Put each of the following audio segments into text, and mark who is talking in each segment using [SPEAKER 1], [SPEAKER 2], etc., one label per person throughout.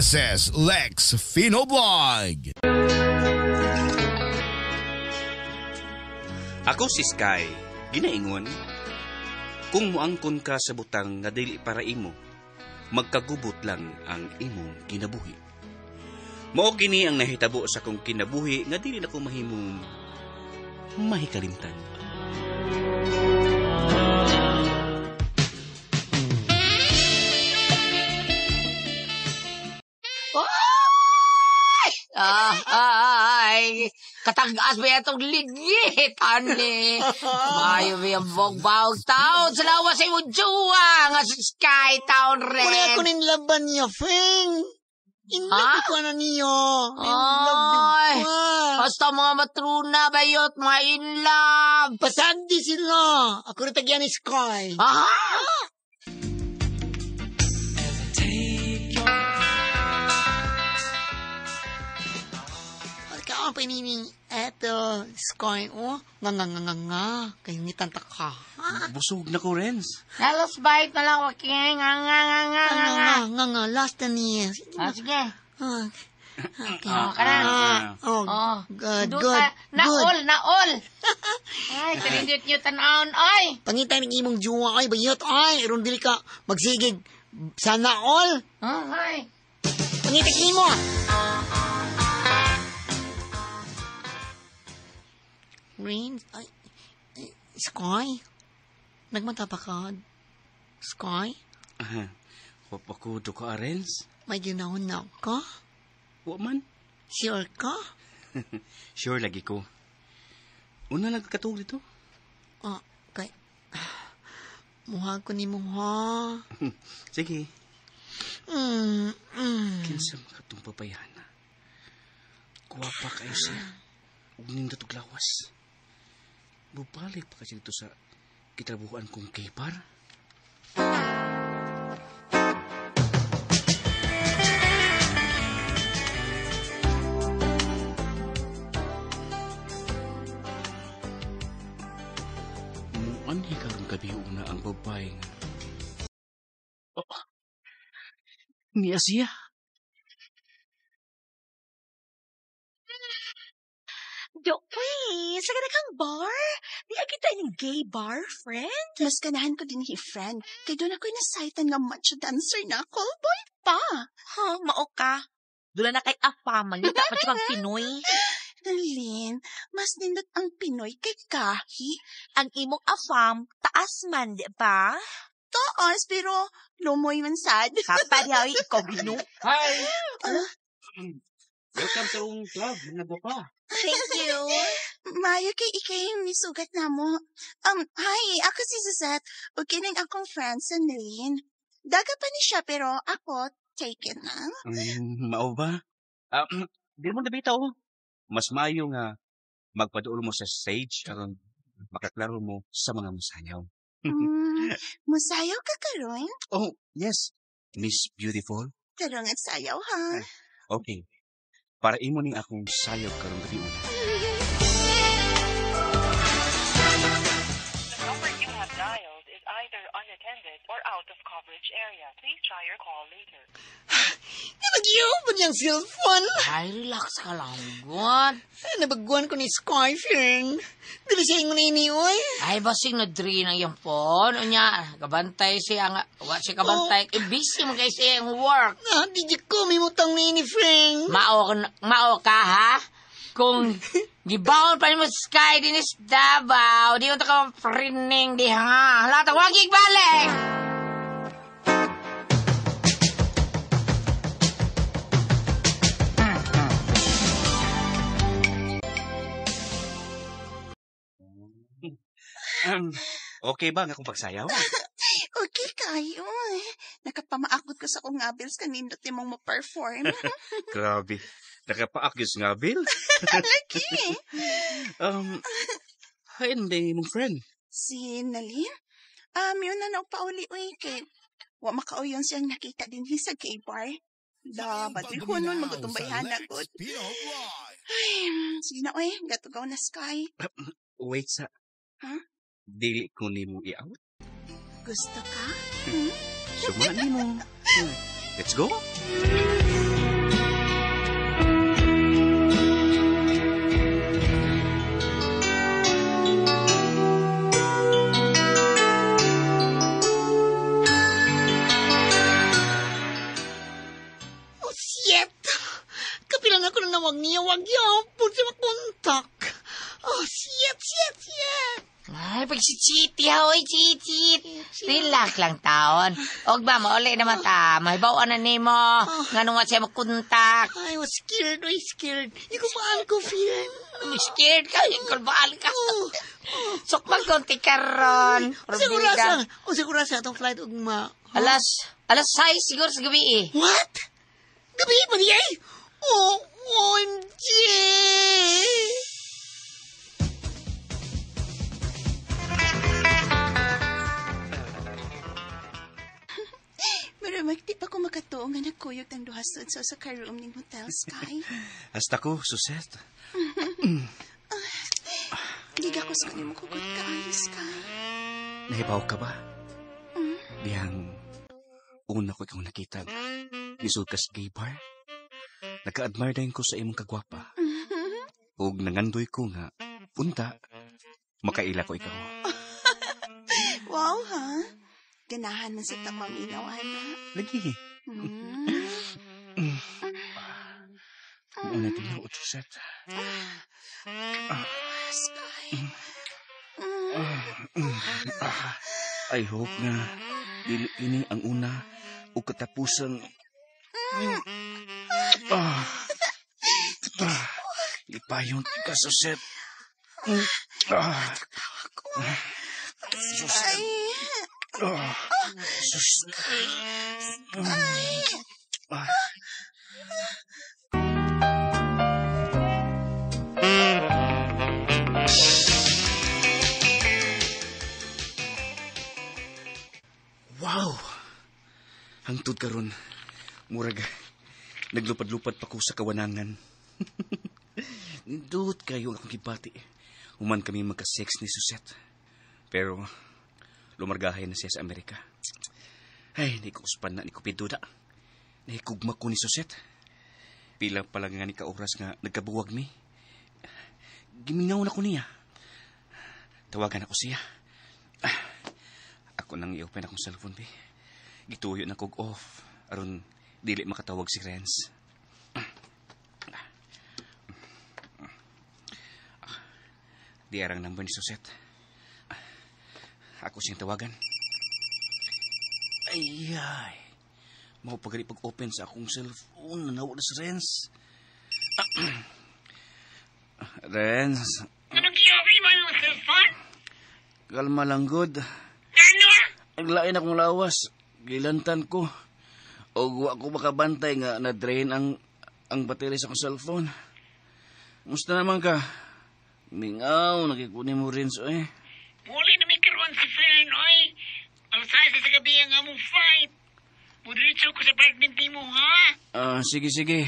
[SPEAKER 1] This is Lex Fino Vlog.
[SPEAKER 2] Ako si Sky, ginaingon. Kung muangkon ka sa butang nga dili para imo, magkagubot lang ang imong kinabuhi. Mao kini ang nahitabo sa akong kinabuhi nga dili nako mahimong mahikalimtan.
[SPEAKER 3] Ay, katag-as ba itong ligit, ani? Mayo ba yung bog-bog taon sa lawas sa imong jowa nga sa Sky Town Red.
[SPEAKER 4] Wala ko nin laban niya, Feng. In love ko na niyo. In love
[SPEAKER 3] Ay,
[SPEAKER 4] niyo pa.
[SPEAKER 3] Basta mga matruna bayot, mga in love.
[SPEAKER 4] Pasandi sila. Ako rin tagyan ni Sky.
[SPEAKER 3] Aha!
[SPEAKER 4] Ang pinining eto, Sky, oh. Nga, nga, nga, nga, nga. Kayong ngitanta ka.
[SPEAKER 2] Busog na ko, Renz.
[SPEAKER 3] Halos bite na lang, okay? Nga, nga, nga, nga, nga,
[SPEAKER 4] nga. Nga, nga, last na niya. Sige
[SPEAKER 3] na. Sige.
[SPEAKER 4] Okay.
[SPEAKER 3] Oh, ka na.
[SPEAKER 4] Oh, good, good.
[SPEAKER 3] Naol, naol. Ay, kanindot niyo tanawon, ay.
[SPEAKER 4] Pangita ng imong juwa, ay, bayot, ay. Aron dili ka magsigig. Sana all.
[SPEAKER 3] Ay.
[SPEAKER 4] Pangita kimo. Rain, ay, Sky? Nagmata pa ka? Sky?
[SPEAKER 2] Wap ako do ka, Renz.
[SPEAKER 4] May ginahon na ka?
[SPEAKER 2] Wa man.
[SPEAKER 4] Sure ka?
[SPEAKER 2] Sure lagi ko. Una lang katug dito.
[SPEAKER 4] Ah, kay... Muha ko ni muha.
[SPEAKER 2] Sige. Kinsa makatong pabayana. Kuwapa kayo siya. Huwag nindot og lawas. Bubalik pa kasi dito sa kitrabuhan kong kepar. Muanhi karong gabi una ang babae nga. Oh, niya siya.
[SPEAKER 5] Doy, sa kang bar? Di kita yung gay bar, friend?
[SPEAKER 6] Mas ganahan ko din hi friend. Kay doon ako'y nasaitan nga macho dancer na callboy pa.
[SPEAKER 5] Ha, mao ka. Dula na kay Afama, lita pa kang Pinoy.
[SPEAKER 6] Nalin, mas nindot ang Pinoy kay Kahi.
[SPEAKER 5] Ang imong Afam, taas man, di ba?
[SPEAKER 6] Taas, pero lumoy man sad.
[SPEAKER 5] Kapariyaw, ikaw gino.
[SPEAKER 2] Hi! Welcome sa akong club, mga gwapa.
[SPEAKER 5] Thank you.
[SPEAKER 6] Mayo kay ikay misugat na mo. Hi, ako si Suzette. O kining akong friend sa Nalin. Daga pa ni siya pero ako, taken na.
[SPEAKER 2] Mao ba? Di mo nabitaw. Mas mayo nga magpaduol mo sa stage aron makaklaro mo sa mga musayaw.
[SPEAKER 6] Musayaw ka karon?
[SPEAKER 2] Oh, yes. Miss Beautiful.
[SPEAKER 6] Tarong at sayaw, ha?
[SPEAKER 2] Okay. Para imo ning akong sayaw karong gabi una.
[SPEAKER 7] The number you have dialed is either unattended or out of coverage area. Please try your call later.
[SPEAKER 4] Nabagyo ba niyang cellphone?
[SPEAKER 3] Ay, relax ka lang, God.
[SPEAKER 4] Nabaguan ko ni Sky, friend. Dili siya ingon ini, oy.
[SPEAKER 3] Ay, basing na-drain ang iyang phone. Unya, kabantay siya nga. Wa siya kabantay. Oh. Eh, busy mo kayo siya ang work.
[SPEAKER 4] Ah, di ko, may mutang na ini, friend.
[SPEAKER 3] Mao ka, ha? Kung gibaon pa ni mo Sky din is Davao, di mo ta ka friending di ha. Hala, tawagig balik!
[SPEAKER 2] Okay ba ang akong pagsayaw?
[SPEAKER 6] Okay kayo. Nakapamaakot ko sa akong ngabils kanindot imong mo-perform.
[SPEAKER 2] Grabe. Nakapaakot sa ngabil?
[SPEAKER 6] Lagi.
[SPEAKER 2] Hain ba imong friend?
[SPEAKER 6] Si Nalin? Yun na napauli uy kay wa makauyon siyang nakita din sa gay bar. Da, badri ko nun, magutumbay hana ko. Ay, sige na uy, gatugaw na Sky.
[SPEAKER 2] Wait sa...
[SPEAKER 6] Huh?
[SPEAKER 2] Dili ko nimo i-out.
[SPEAKER 6] Gusto ka?
[SPEAKER 2] Suma nimo. Let's go.
[SPEAKER 4] Wagyapon siya makontak. Oh, shit, shit, shit.
[SPEAKER 3] Ay, pagsichiti ha, oy, chichit. Relax lang taon. Og ba, mauli naman ta. Mahibawan na nimo. Nga nung siya makontak.
[SPEAKER 4] Ay, was scared, oy, scared. Hindi ko paan ko feel.
[SPEAKER 3] Scared ka, kulbaan ka. Sukmag konti karon.
[SPEAKER 4] Siguro sa atong flight ugma.
[SPEAKER 3] Alas 6 siguro sa gabi eh.
[SPEAKER 4] What? Gabi pa di ay? Oh, OMG!
[SPEAKER 6] Pero magdi pa ko makatuo nga nagkuyog ang duha sud sa usa ka room ning Hotel Sky.
[SPEAKER 2] Hasta ko, Suzette.
[SPEAKER 6] Giga ko sa kanimo kugot kaayo, Sky.
[SPEAKER 2] Nahibaw ka ba? Dihang una ko ikaw nakita. Nisud ka sa gay bar. Naka-admire din ko sa imong kagwapa. Ug nangandoy ko nga, punta, makaila ko ikaw.
[SPEAKER 6] Wow, ha? Ganahan man sa tamaminaw, ana.
[SPEAKER 2] Lagi. Una tinuod, Suzette.
[SPEAKER 6] Sky.
[SPEAKER 2] I hope nga dili ini ang una o katapusan. Ipayon ka, Suzette.
[SPEAKER 6] Sky.
[SPEAKER 2] Sus. Wow! Hangtod karon, murag naglupad-lupad pa ko sa kawanangan. Nindot kayo akong gibati. Human kami magka-sex ni Suzette. Pero lumargahay na siya sa Amerika. Ay, hindi ko uspan na ni Cupido da. Nahikugma ko ni Suzette. Pila pala nga ni ka-oras nga nagkabuwag mi. Giminaw na ko niya. Tawagan ako siya. Ako nang i-open akong cellphone, be. Gituyo na kog off. Aron, dili makatawag si Renz. Di arang number ni Suzette. Ako siyang tawagan. Ay, ay. Mau pagari pag-open sa akong cellphone. Nanawa na si Renz. Renz.
[SPEAKER 3] Anong gi-open mo yung cellphone?
[SPEAKER 2] Kalma lang, good.
[SPEAKER 3] Ano?
[SPEAKER 2] Naglain akong lawas. Gilantan ko. O wa ko makabantay nga na-drain ang baterya sa akong cellphone. Musta naman ka? Mingaw, nakikunin mo rin so eh.
[SPEAKER 8] Muli na may karoon si Fern, oy. Alas 6 sa gabi ang among fight. Mudiretso ko sa apartment ni mo, ha?
[SPEAKER 2] Sige, sige.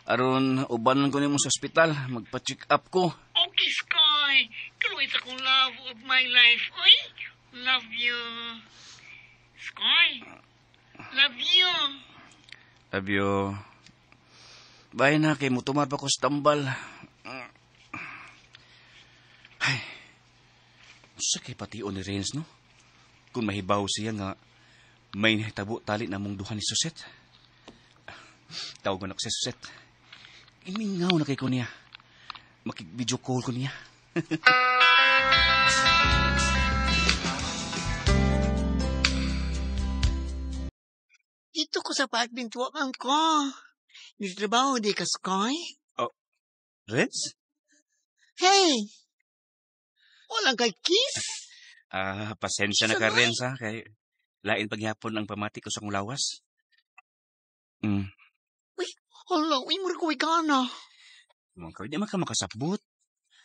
[SPEAKER 2] Aron, ubanan ko nimo sa ospital. Magpa-check up ko.
[SPEAKER 8] Okay, Sky. Kaluit akong love of my life, oy. Love you. Sky. Love you.
[SPEAKER 2] Love you. Bye na, kay mutumar pa ko sa tambal. Ay, sa kay patio ni Renz, no? Kung mahibaw siya nga, may nahitabo tali na mong duha ni Suzette. Tawagan ako si Suzette. Imingaw na kay ko niya. Makig-video call ko niya.
[SPEAKER 4] Dito ko sa apartment, wakan ko. Dito trabaho, di ka, Sky?
[SPEAKER 2] Oh, Renz?
[SPEAKER 4] Hey! Walang kay kiss?
[SPEAKER 2] Pasensya na ka, Renz, ha? Kay lain paghapon ang pamati ko sa kong lawas.
[SPEAKER 4] Uy, hala, uy, mura ko, uy, ka na.
[SPEAKER 2] Mga di man ka makasabot.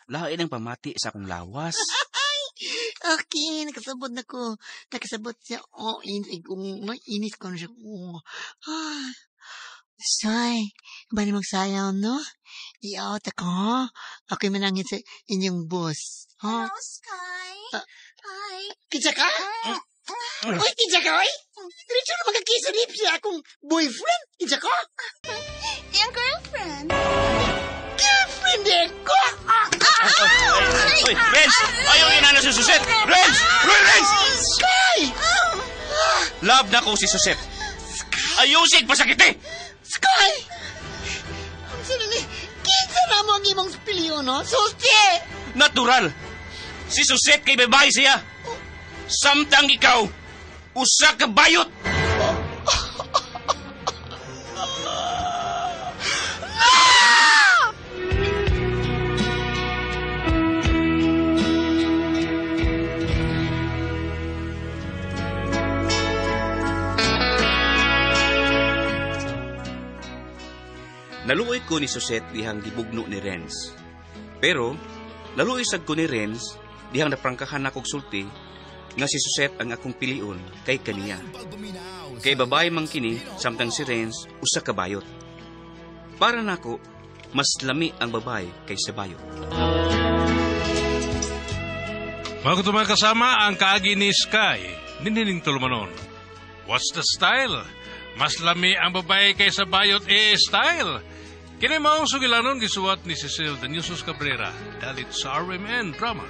[SPEAKER 2] Lain ang pamati sa akong lawas.
[SPEAKER 4] Okay, nakasabot na ko. Nakasabot siya. Oh, inis ko na siya. Oh. Ah. Say, ba na magsayaw, no? I-out ako, ha? Ako'y manangit sa inyong boss. Ha?
[SPEAKER 6] Hello, Sky. Hi.
[SPEAKER 4] Kitsa ka? Uy, kitsa ka, oy? Diretso na magkakisa ni siya akong boyfriend. Kitsa ka?
[SPEAKER 6] Iyang girlfriend.
[SPEAKER 4] Girlfriend din ko!
[SPEAKER 2] Uy, Renz! Ayaw inana si Suzette! Renz! Renz!
[SPEAKER 4] Sky!
[SPEAKER 2] Love na ko si Suzette. Ayusin, pasakit eh!
[SPEAKER 4] Sky! Ang sino ni... Kinsa na mo ang imong piliyon, no? Sulti!
[SPEAKER 2] Natural! Si Suset kay babae siya. Samtang ikaw, usa ka bayot! Naluoy ko ni Suset dihang gibugno ni Renz. Pero, naluoy sad ko ni Renz dihang naprangkahan akong sulti nga si Suset ang akong pilion kay kaniya. Kay babae man kini samtang si Renz usa ka bayot. Para nako, mas lami ang babae kaysa bayot.
[SPEAKER 9] Mga mga kasama ang kaagi ni Sky, ninining tulumanon. What's the style? Mas lami ang babae kaysa bayot eh style. Kini maong sugilanon gisuwat ni Cecil Danusos Cabrera, dalit sa RMN Drama.